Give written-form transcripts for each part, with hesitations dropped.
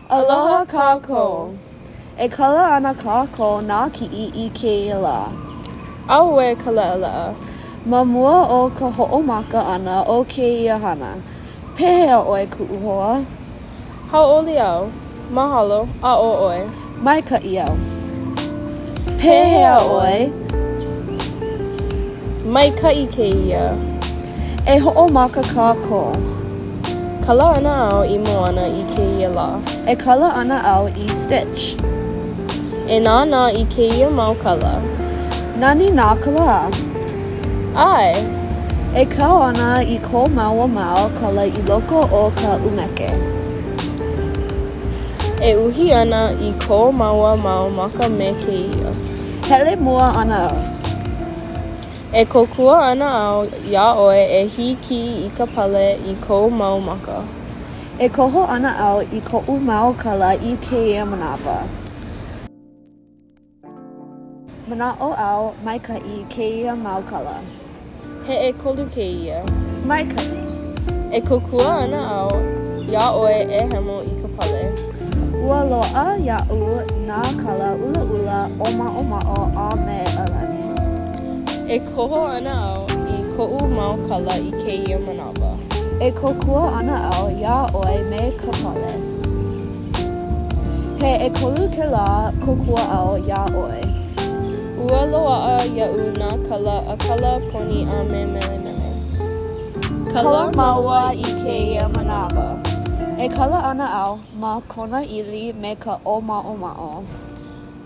Aloha kākou! E kala ana kākou nā kiʻi i kēia lā. Auē ka leʻaleʻa! Ma mua o ka hoʻomaka ʻana o kēia hana, pehea ʻoe kuʻu hoa? Hauʻoli au. Mahalo, a ʻo ʻoe? Maikaʻi au. Pehea ʻoe? Maikaʻi kēia. E hoʻomaka kākou. Kala ana au i Moana i kēia lā. E kala ana au i Stitch. E nānā i kēia mau kala. Nani nā kala. ʻAe! E kau ana i ko māua mau kala i loko o ka ʻumeke. E uhi ana i ko māua mau maka me kēia. Hele mua ana au. E kōkua ana au iā ʻoe e hīkiʻi i ka pale i kou mau maka. E koho ana au i koʻu mau kala i kēia manawa. Manaʻo au maikaʻi kēia mau kala. He ʻekolu kēia. Maikaʻi. E kōkua ana au iā ʻoe e hemo i ka pale. Ua loaʻa iaʻu nā kala ʻulaʻula, ʻōmaʻomaʻo, a me ʻalani. E koho ana au i koʻu mau kala i kēia manawa. E kōkua ana au iā ʻoe me ka pale. He ʻekolu kēlā kōkua au iā ʻoe. Ua loaʻa iaʻu nā kala ʻākala, poni, a me melemele. Kala māua i kēia manawa. E kala ana au ma kona ʻili me ka ʻōmaʻomaʻo.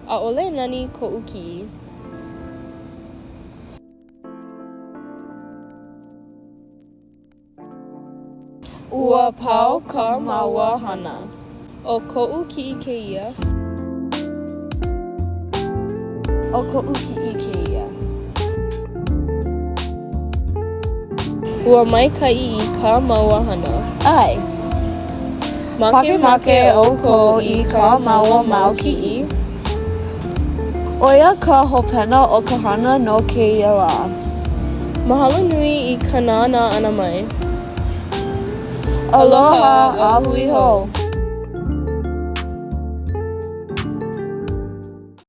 ʻAʻole nani koʻu kiʻi. Ua pau kā māua hana. ʻO koʻu kiʻi kēia. ʻO koʻu kiʻi kēia. Ua maikaʻi i kā māua hana. ʻAe. Makemake ʻoukou i kā māua mau kiʻi? ʻO ia ka hopena o ka hana no kēia lā. Mahalo nui i ka nānā ʻana mai. Aloha, a hui hou!